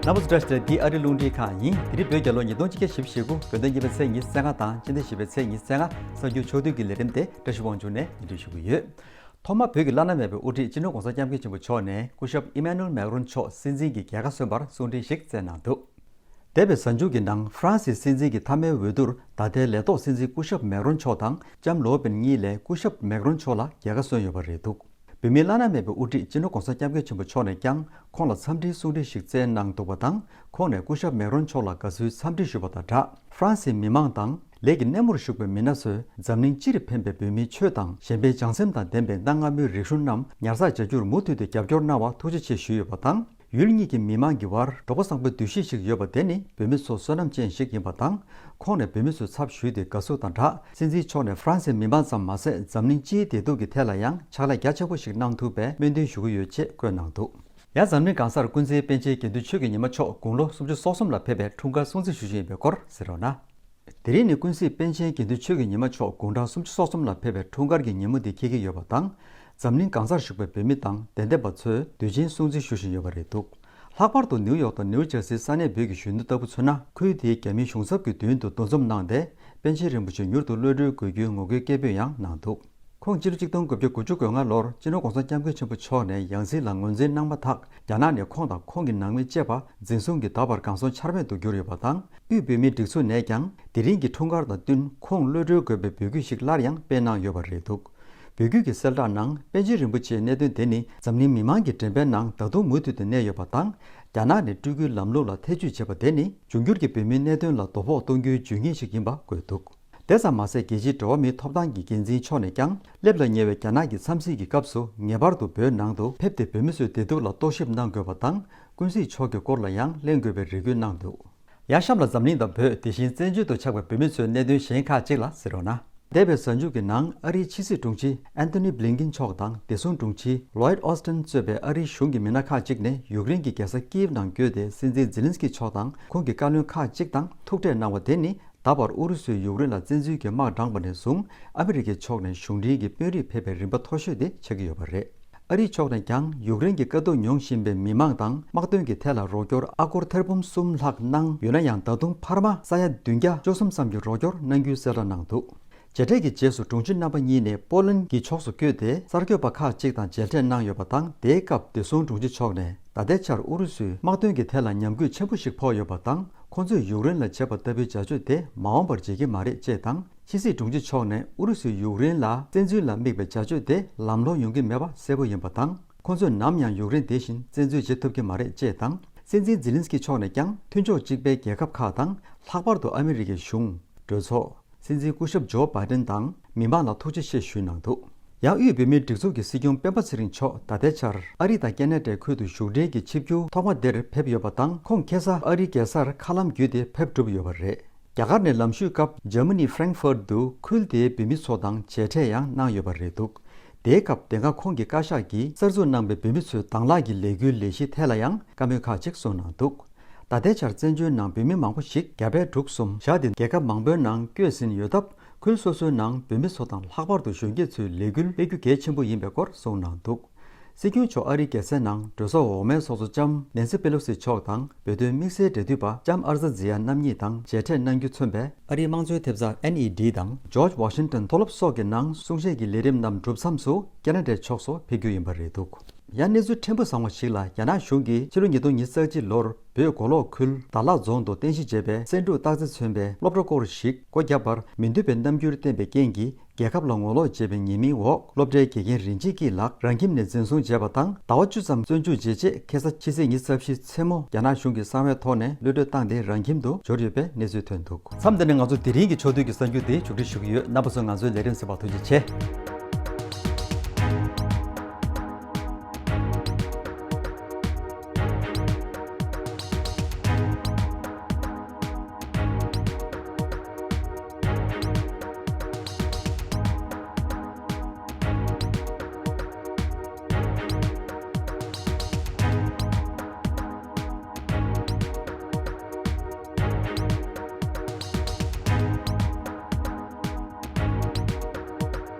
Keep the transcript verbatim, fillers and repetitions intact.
རྣམ་པ་ཚོ་བཀྲ་ཤིས་བདེ་ལེགས། འདི་ཨ་རིའི་རླུང་འཕྲིན་ཁང་ཡིན། དེ་རིང་བོད་རྒྱལ་ལོ་ཉིས་སྟོང་ཆིག་བརྒྱ་བཞི་བཅུ་ཞེ་དགུ། བོད་ཟླ་གཉིས་པའི་ཚེས་ཉི་ཤུ་རྩ་ལྔ་དང་སྤྱི་ཟླ་བཞི་པའི་ཚེས་ཉི་ཤུ་རྩ་ལྔ། གསར་འགྱུར་ཕྱོགས་བསྡུས་ཀྱི་ལས་རིམ་དེ་བཀྲ་ཤིས་དབང་ཕྱུག་ནས་སྙན་སྒྲོན་ཞུ་གི་ཡོད། ཐོག་མར་བོད་ཀྱི་བླ་ན་མེད་པའི་དབུ་ཁྲིད་སྤྱི་ནོར་༧གོང་ས་༧སྐྱབས་མགོན་ཆེན་པོ་མཆོག་ནས་སྐུ་ཞབས་ཨི་མ་ནུ་ཨེལ་མེག་རོན་མཆོག་སྲིད་འཛིན་གྱི་རྒྱལ་ཁ་སོན་པར་གསུང་འཕྲིན་ཞིག་བསྩལ་གནང་འདུག་འདས་པའི་གཟའ་མཇུག་གི་ནང་ཧྥ་རན་སིའི་སྲིད་འཛིན་གྱི་མཐའ་མའི་འོས་བསྡུར་ད་ལྟའི་ལས་ཐོག་སྲིད་འཛིན་སྐུ་ཞབས་མེག་རོན་མཆོག་དང་ལྕམ་ལོ་པིན་གཉིས་ལས་སྐུ་ཞབས་མེག་རོན་མཆོག་ལ་རྒྱལ་ཁ་སོན་ཡོད་པ་རེད་འདུག་བོད་མིའི་བླ་ན་མེད་པའི་དབུ་ཁྲིད་སྤྱི་ནོར་༧གོང་ས་༧སྐྱབས་མགོན་ཆེན་པོ་མཆོག་ནས་ཀྱང་ཁོང་ལ་འཚམས་འདྲིའི་གསུང་འཕྲིན་ཞིག་བསྩལ་གནང་འདུག་པ་དང་། ཁོང་ནས་སྐུ་ཞབས་མེག་རོན་མཆོག་ལ་དགའ་བསུའི་འཚམས་འདྲི་ཞུས་པ་དང་སྦྲགས། ཧྥ་རན་སིའི་མི་མང་དང་། ལས་ཀྱི་སྣེ་མོར་ཞུགས་པའི་མི་སྣ་ཚོས་འཛམ་གླིང་སྤྱིར་ཕན་པའི་བོད་མིའི་ཆོས་དང་གཞན་ཕན་བྱང་སེམས་དང་ལྡན་པའི་གནའ་སྔ་མོའི་རིག་གཞུང་རྣམས་ཉར་ཚགས་བྱ་རྒྱུར་མུ་མཐུད་དུ་རྒྱབ་སྐྱོར་གནང་བར་ཐུགས་རྗེ་ཆེ་ཞུས་ཡོད་པ་དང་། ཡུལ་གཉིས་ཀྱི་མི་མང་གི་དབར་འགྲོ་བ་བཟང་པོའི་འདུ་ཤེས་ཤིག་ཡོད་པ་དེ་ནི་བོད་མི་ཚོར་བསོད་ནམས་ཅན་ཞིག་ཡིན་པ་དང་། ཁོང་ནས་བོད་མི་ཚོའི་ཚབ་ཞུས་ཏེ་དགའ་བསུ་དང་སྦྲགས། སྲིད་འཛིན་མཆོག་ནས་ཧྥ་རན་སིའི་མི་མང་ཙམ་མ་ཟད་འཛམ་གླིང་སྤྱིའི་བདེ་སྡུག་གི་ཐད་ལ་ཡང་ཕྱག་ལས་རྒྱ་ཆེན་པོ་ཞིག་གནང་ཐུབ་པའི་སྨོན་འདུན་ཞུ་གི་ཡོད་ཅེས་བཀོད་གནང་འདུག་ཡང་འཛམ་གླིང་གང་སར་ཀུན་གཟིགས་པཎ་ཆེན་དགེ་འདུན་ཆོས་ཀྱི་ཉི་མ་མཆོག་དགུང་ལོ་སུམ་ཅུ་སོ་གསུམ་ལ་ཕེབས་པའི་འཁྲུངས་སྐར་སྲུང་བརྩི་ཞུ་བཞིན་ཡོད་པའི་སྐོར་གསན་རོགས་གནང་། དེ་རིང་ནི་ཀུན་གཟིགས་པཎ་ཆེན་དགེ་འདུན་ཆོས་ཀྱི་ཉི་མ་མཆོག་དགུང་གྲངས་སུམ་ཅུ་སོ་གསུམ་ལ་ཕེབས་པའི་འཁྲུངས་སྐར་གྱི་ཉིན་མོ་འདི་འཁེལ་གྱི་ཡོད་པ་དང་། འཛམ་གླིང་གང་སར་བཞུགས་པའི་བོད་མི་དང་དད་ལྡན་པ་ཚོས་དུས་ཆེན་སྲུང་བརྩི་ཞུ་བཞིན་ཡོད་པ་རེད་འདུག་ལྷག་པར་དུ་ནིའུ་ཡོག་དང་ནིའུ་ཇར་སིའི་ས་གནས་བོད་ཀྱི་གཞོན་ནུ་ལྟ་བུ་ཚོ་ན་ཁུལ་དེའི་རྒྱ་མིའི་གཞུང་ཚབ་ཀྱི་མདུན་དུ་འདུ་འཛོམས་གནང་སྟེ། པཎ་ཆེན་རིན་པོ་ཆེ་མྱུར་དུ་གློད་གྲོལ་དགོས་རྒྱུའི་ངོ་རྒོལ་སྐད་འབོད་ཡང་གནང་འདུག་ཁོང་སྤྱི་ལོ་གཅིག་སྟོང་དགུ་བརྒྱ་དགུ་བཅུ་གོ་ལྔ་ལོར་སྤྱི་ནོར་༧གོང་ས་༧སྐྱབས་མགོན་ཆེན་པོ་མཆོག་ནས་ཡང་སྲིད་ལ་ངོས་འཛིན་གནང་མ་ཐག་རྒྱ་ནག་ནས་ཁོང་དང་ཁོང་གི་ནང་མི་བཅས་པ་འཛིན་བཟུང་གིས་ད་བར་གང་སོང་ཆ་མེད་དུ་གྱུར་ཡོད་པ་དང་། དབུས་བོད་མིའི་སྒྲིག་འཛུགས་ནས་ཀྱང་དེ་རིང་གི་འཁྲུངས་སྐར་དང་བསྟུན་ཁོང་གློད་གྲོལ་དགོས་པའི་འབོད་སྐུལ་ཞིག་སླར་ཡང་སྤེལ་གནང་ཡོད་པ་རེད་འདུག་འབོད་སྐུལ་གྱི་གསལ་བསྒྲགས་ནང་པཎ་ཆེན་རིན་པོ་ཆེའི་གནད་དོན་དེ་ནི་འཛམ་གླིང་མི་མང་གི་དྲན་པའི་ནང་ད་དུང་མུ་མཐུད་དུ་གནས་ཡོད་པ་དང་། རྒྱ་ནག་ནས་སྤྲུལ་སྐུའི་ལམ་ལུགས་ལ་ཐེ་བྱུས་བྱེད་པ་དེ་ནི་འབྱུང་འགྱུར་གྱི་བོད་མིའི་གནད་དོན་ལ་དོ་ཕོག་གཏོང་རྒྱུའི་ཇུས་ངན་ཞིག་ཡིན་པ་བཀོད་འདུག་དེ་ཙམ་མ་ཟད་རྒྱལ་སྤྱིའི་འགྲོ་བ་མིའི་ཐོབ་ཐང་གི་འགན་འཛིན་མཆོག་ནས་ཀྱང་སླེབས་ལ་ཉེ་བའི་རྒྱ་ནག་གི་འཚམས་གཟིགས་ཀྱི་སྐབས་སུ་ངེས་པར་དུ་བོད་ནང་དུ་ཕེབས་ཏེ་བོད་མི་ཚོའི་བདེ་སྡུག་ལ་རྟོག་ཞིབ་གནང་དགོས་པ་དང་། ཀུན་གཟིགས་མཆོག་གི་སྐོར་ལ་ཡང་གླེང་དགོས་པའི་རེ་སྐུལ་གནང་འདུག་ཡང་གཤམ་ལ་འཛམ་གླིང་དང་བོད་དེ་བཞིན་བཙན་བྱོལ་དུ་ཆགས་པའི་བོད་མི་ཚོའི་གནད་དོན་གཞན་ཁག་ཅིག་ལ་གཟིགས་རོགས་གནང་། འདས་པའི་གཟའ་མཇུག་གི་ནང་ཨ་རིའི་ཕྱི་སྲིད་དྲུང་ཆེ་ཨན་ཐོ་ནི་བྷི་ལིན་ཀིན་མཆོག་དང་བདེ་སྲུང་དྲུང་ཆེ་ལོའིད་ཨོ་སྟིན་གཙོས་པའི་ཨ་རིའི་གཞུང་གི་མི་སྣ་ཁག་ཅིག་ནས་ཡུཀ་རེན་གྱི་རྒྱལ་ས་ཀིའེབ་ནང་བསྐྱོད་དེ་སྲིད་འཛིན་ཛེ་ལིན་སི་ཀི་མཆོག་དང་ཁོང་གི་བཀའ་བློན་ཁག་ཅིག་དང་ཐུག་འཕྲད་གནང་བ་དེ་ནི། ད་བར་ཨུ་རུ་སུས་ཡུཀ་རེན་ལ་བཙན་འཛུལ་གྱི་དམག་དྲངས་པ་ནས་བཟུང་ཨ་མི་རི་ཀའི་ཕྱོགས་ནས་གཞུང་འབྲེལ་གྱི་དཔོན་རིགས་ཕེབས་པའི་རིམ་པ་མཐོ་ཤོས་དེ་ཆགས་ཀྱི་ཡོད་པ་རེད། ཨ་རིའི་ཕྱོགས་ནས་ཀྱང་ཡུཀ་རེན་གྱི་དཀའ་སྡུག་མྱོང་བཞིན་པའི་མི་མང་དང་དམག་དོན་གྱི་ཐད་ལ་རོགས་སྐྱོར་ཨ་སྒོར་ཐེར་འབུམ་གསུམ་ལྷག་གནང་ཡོད་ན་ཡང་ད་དུང་འཕར་མ་ས་ཡ་བདུན་བརྒྱ་བཅུ་གསུམ་ཙམ་གྱི་རོགས་སྐྱོར་གནང་རྒྱུའི་གསལ་བསྒྲགས་གནང་འདུག་མཇལ་འཕྲད་ཀྱི་རྗེས་སུ་དྲུང་ཆེ་རྣམ་པ་གཉིས་ནས་པོ་ལན་གྱི་ཕྱོགས་སུ་བསྐྱོད་དེ་གསར་འགོད་པ་ཁག་ཅིག་དང་མཇལ་འཕྲད་གནང་ཡོད་པ་དང་། དེའི་སྐབས་བདེ་སྲུང་དྲུང་ཆེ་མཆོག་ནས་ད་ལྟའི་ཆར་ཨུ་རུ་སུས་དམག་དོན་གྱི་ཐད་ལ་ཉམས་རྒུད་ཆེན་པོ་ཞིག་ཕོག་ཡོད་པ་དང་། ཁོང་ཚོས་ཡུཀ་རེན་ལ་བྱས་པ་ལྟ་བུའི་བྱ་སྤྱོད་དེ་མ་འོངས་པར་བརྗེད་ཀྱི་མ་རེད་ཅེས་དང་། ཕྱི་སྲིད་དྲུང་ཆེ་མཆོག་ནས་ཨུ་རུ་སུས་ཡུཀ་རེན་ལ་བཙན་འཛུལ་ལ་དམིགས་པའི་བྱ་སྤྱོད་དེ་ལམ་ལྷོང་ཡོང་གི་མེད་པ་གསལ་པོ་ཡིན་པ་དང་། ཁོང་ཚོས་ནམ་ཡང་ཡུཀ་རེན་དེ་བཞིན་བཙན་འཛུལ་བྱེད་ཐུབ་ཀྱི་མ་རེད་ཅེས་དང་། སྲིད་འཛིན་ཛེ་ལིན་སི་ཀི་མཆོག་ནས་ཀྱང་མཐུན་ཕྱོགས་གཅིག་པའི་རྒྱལ་ཁབ་ཁག་དང་། ལྷག་པར་དུ་ཨ་མི་རི་ཀའི་གཞུང་། གྲོས་ཚོགས། སྲིད་འཛིན་སྐུ་ཞབས་ཇོ་བྷའི་ཏན་དང་མི་མང་ལ་ཐུགས་རྗེ་ཆེ་ཞུས་གནང་འདུག་ཡང་དབུས་བོད་མིའི་སྒྲིག་འཛུགས་ཀྱི་སྲིད་སྐྱོང་སྤེན་པ་ཚེ་རིང་མཆོག་ད་ལྟའི་ཆར་ཨ་རི་དང་ཁེ་ན་ཌའི་ཁུལ་དུ་བཞུགས་གྲལ་གྱི་ཆིབས་བསྒྱུར་ཐོག་མ་དེར་ཕེབས་ཡོད་པ་དང་། ཁོང་ཁ་སང་ཨ་རིའི་རྒྱལ་སར་མཁའ་ལམ་བརྒྱུད་དེ་ཕེབས་གྲུབ་ཡོད་པ་རེད། རྒྱ་གར་ནས་ལམ་ཞུགས་སྐབས་འཇར་མ་ནི་ཧྥ་རན་ཧྥར་དུ་ཁུལ་དེའི་བོད་མི་ཚོ་དང་མཇལ་འཕྲད་ཡང་གནང་ཡོད་པ་རེད་འདུག་དེའི་སྐབས་དེ་སྔ་ཁོང་གི་བཀའ་ཤག་གིས་གསར་འཛུགས་གནང་པའི་བོད་མི་ཚོའི་དང་བླངས་ཀྱི་ལས་འགུལ་ལས་གཞི་ཐད་ལ་ཡང་བཀའ་མོལ་ཁག་ཅིག་གསུངས་གནང་འདུག་ད་ལྟའི་ཆར་བཙན་བྱོལ་ནང་བོད་མི་མང་པོ་ཞིག་རྒྱ་བལ་འབྲུག་གསུམ་བཞག་སྟེ་རྒྱལ་ཁབ་མང་པོའི་ནང་བསྐྱོད་ཟིན་ཡོད་སྟབས། ཁུལ་སོ་སོའི་ནང་བོད་མི་ཚོ་དང་ལྷག་པར་དུ་གཞོན་སྐྱེས་ཚོའི་ལས་འགུལ་སྤེལ་རྒྱུ་གལ་ཆེན་པོ་ཡིན་པའི་སྐོར་གསུངས་གནང་འདུག་སྲིད་སྐྱོང་མཆོག་ཨ་རིའི་རྒྱལ་སའི་ནང་གྲོས་ཚོགས་འོག་མའི་ཚོགས་གཙོ་ལྕམ་ནེན་སི་པེ་ལོ་སི་མཆོག་དང་བོད་དོན་དམིགས་བསལ་འབྲེལ་མཐུད་པ་ལྕམ་ཨར་ཛ་ཛི་ཡ་རྣམ་གཉིས་དང་མཇལ་འཕྲད་གནང་རྒྱུ་མཚོན་པའི་ཨ་རིའི་དམངས་གཙོའི་ཐེབས་རྩ་ཨེན་ཨི་ཌི་དང་ཇོརྗ་ཝ་ཤིང་ཏོན་མཐོ་སློབ་སོགས་ཀྱི་ནང་གསུང་བཤད་ཀྱི་ལས་རིམ་རྣམས་གྲུབ་མཚམས་སུ་ཁེ་ན་ཌའི་ཕྱོགས་སུ་ཕེབས་རྒྱུ་ཡིན་པ་རེད་འདུག་ཡང་གནས་ཚུལ་ཕྲན་བུ་བཟང་བ་ཞིག་ལ། རྒྱ་ནག་གཞུང་གིས་ཕྱི་ལོ་ཉིས་སྟོང་ཉི་ཤུ་རྩ་གཅིག་ལོར་བོད་མགོ་ལོག་ཁུལ་དར་ལག་རྫོང་དུ་རྟེན་གཞི་བྱས་པའི་སེ་འབྲུག་སྟག་རྩེ་མཚོན་པའི་སློབ་གྲྭ་སྐོར་ཞིག་སྒོ་བརྒྱབ་པར་མི་འདོད་པའི་རྣམ་འགྱུར་བསྟན་པའི་རྐྱེན་གྱིས། རྒྱལ་ཁབ་ལ་ངོ་ལོག་བྱས་པའི་ཉེས་མིང་འོག་སློབ་གྲྭའི་དགེ་རྒན་རིན་ཆེན་སྐྱིད་ལགས་རང་ཁྱིམ་ནས་འཛིན་བཟུང་བྱས་པ་དང་། ཟླ་བ་བཅུ་ཙམ་བཙོན་འཇུག་བྱས་རྗེས་ཁ་སང་ཕྱི་ཚེས་ཉི་ཤུ་རྩ་བཞི་མཚན་མོ་རྒྱ་ནག་གཞུང་གི་གསང་བའི་ཐོག་ནས་གློད་གྲོལ་བཏང་སྟེ་རང་ཁྱིམ་དུ་འབྱོར་ཡོད་པའི་གནས་ཚུལ་ཐོན་འདུག་མཚམས་འདི་ནས་ང་ཚོ་དེ་རིང་གི་ཕྱོགས་བསྡུས་ཀྱི་གསར་འགྱུར་འདི་མཇུག་སྒྲིལ་ཞུ་གི་ཡོད། རྣམ་པ་ཚོས་ང་ཚོའི་ལས་རིམ་གསན་པར་ཐུགས་རྗེ་ཆེ།